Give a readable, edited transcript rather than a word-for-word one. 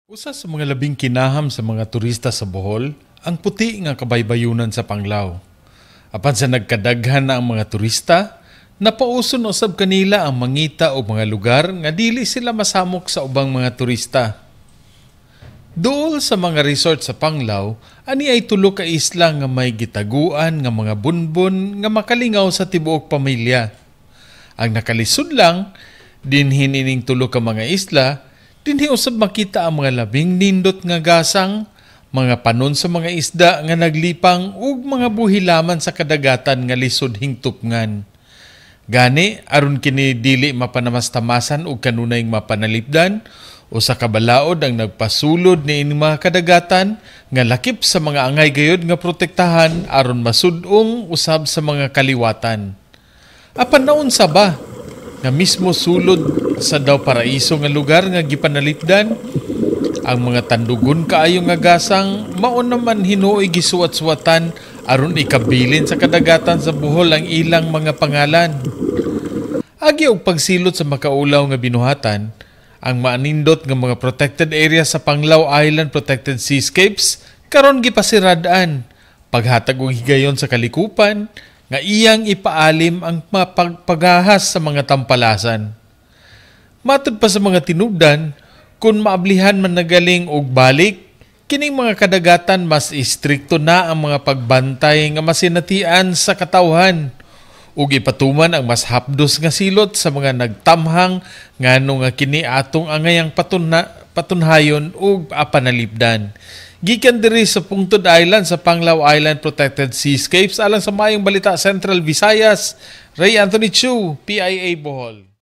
Usa sa mga labing kinaham sa mga turista sa Bohol, ang puti nga kabaybayunan sa Panglao. Apan sa nagkadaghan na ang mga turista, napauso na usab kanila ang mangita og mga lugar nga dili sila masamok sa ubang mga turista. Duol sa mga resort sa Panglao, ani ay tulo ka isla nga may gitaguan nga mga bunbon nga makalingaw sa tibuok pamilya. Ang nakalisod lang, dinhin ining tulo ka mga isla, dinhi usab makita ang mga labing nindot nga gasang, mga panon sa mga isda nga naglipang ug mga buhilaman sa kadagatan nga lisod hingtupngan. Gani, aron kini dili mapanamastamasan ug kanunay mapanalipdan, usa ka balaod ang nagpasulod niining mga kadagatan nga lakip sa mga angay gayod nga protektahan aron masud-ong usab sa mga kaliwatan. Apan naunsa ba nga mismo sulod sa daw paraiso nga lugar nga gipanalipdan, ang mga tandugon kaayo nga gasang mao naman hinuoy gisuwat-suwatan aron ikabilin sa kadagatan sa Bohol ang ilang mga pangalan? Agi og pagsilot sa makaulaw nga binuhatan, ang maanindot nga mga protected area sa Panglao Island Protected Seascapes karon gipasirad-an paghatag og higayon sa kalikupan nga iyang ipaalim ang mapagpagahas sa mga tampalasan. Matud pa sa mga tinubdan, kung maablihan man nagaling og balik, kining mga kadagatan mas istrikto na ang mga pagbantay nga masinatian sa katawhan ug ipatuman ang mas hapdos nga silot sa mga nagtamhang ngano nga kini atong angayang patunhayon ug apanalipdan. Gikan diri sa Pungtod Island sa Panglao Island Protected Seascapes, alang sa Maayong Balita Central Visayas, Ray Anthony Chu, PIA Bohol.